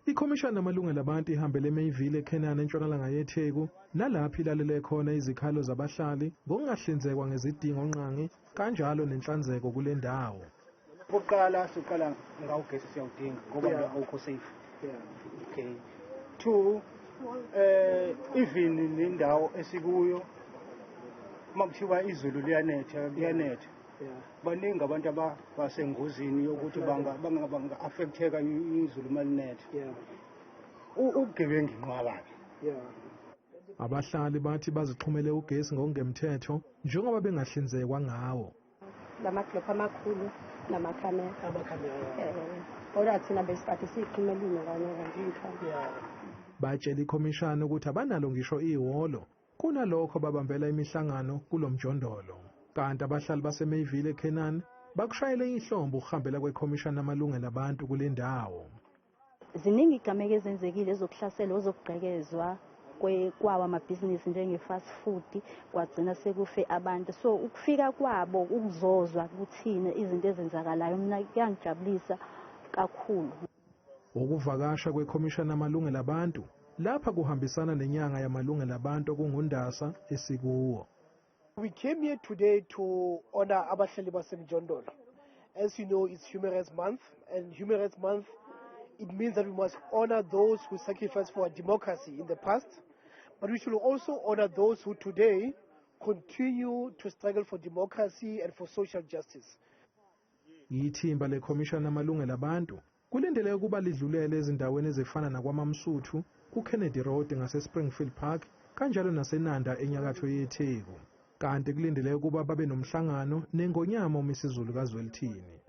Ikhomishana yamalungelo abantu ihambele eMayville eKhenana entshonalanga yeTheku nalapho ilalele khona izikhalo zabahlali ngokungahlinzekwa ngezidingo ngqangi kanjalo nenhlanzeko kule ndawo. Okokuqala, siqala ngawugesi, siyawudinga ngoba awukho safe. Okay, two, even nendawo esikuyo, uma kuthiwa izulu liyanetha, liyanetha, baningi abantu abasengozini yokuthi banga-affecteka izulu malinetha. Ubugebengu inqwaba-ke. Abahlali bathi bazixhumele ugesi ngokungemthetho njengoba bengahlinzekwa ngawo. Lamaglophu amakhulu namakhamera. Kodwa thina besikade siyixhumelile kanye kanje iy'khamera. Batshela ikhomishana ukuthi abanalo ngisho ihholo, kunalokho babambela imihlangano kulo mjondolo. Kanti abahlali baseMayville eKhenani bakushayele ihlombe ukuhambela kwekhomishana amalungelo abantu kule ndawo. Ziningi igameko ezenzekile ezokuhlaselwa, ezokugqekezwa kwawo amabhizinisi njenge-fast food, kwagcina sekufe abantu. So ukufika kwabo ukuzozwa kuthina izinto ezenzakalayo, mina kuyangijabulisa kakhulu. Ukuvakasha kwekhomishana amalungelo abantu lapha kuhambisana nenyanga yamalungelo abantu okunguNdasa esikuwo. We came here today to honor abahlali basemjondolo. As you know, it's Human Rights Month, and Human Rights Month, it means that we must honor those who sacrificed for our democracy in the past, but we should also honor those who today continue to struggle for democracy and for social justice. Ithimba lekhomishana amalungelo abantu kulindeleke ukuba lidlulele ezindaweni ezifana nakwaMamsuthu, kuKennedy Road ngase-Springfield Park, kanjalo naseNanda enyakatho yeTheku. Kanti kulindeleke ukuba babe nomhlangano nengonyama uMisuzulu kaZwelithini.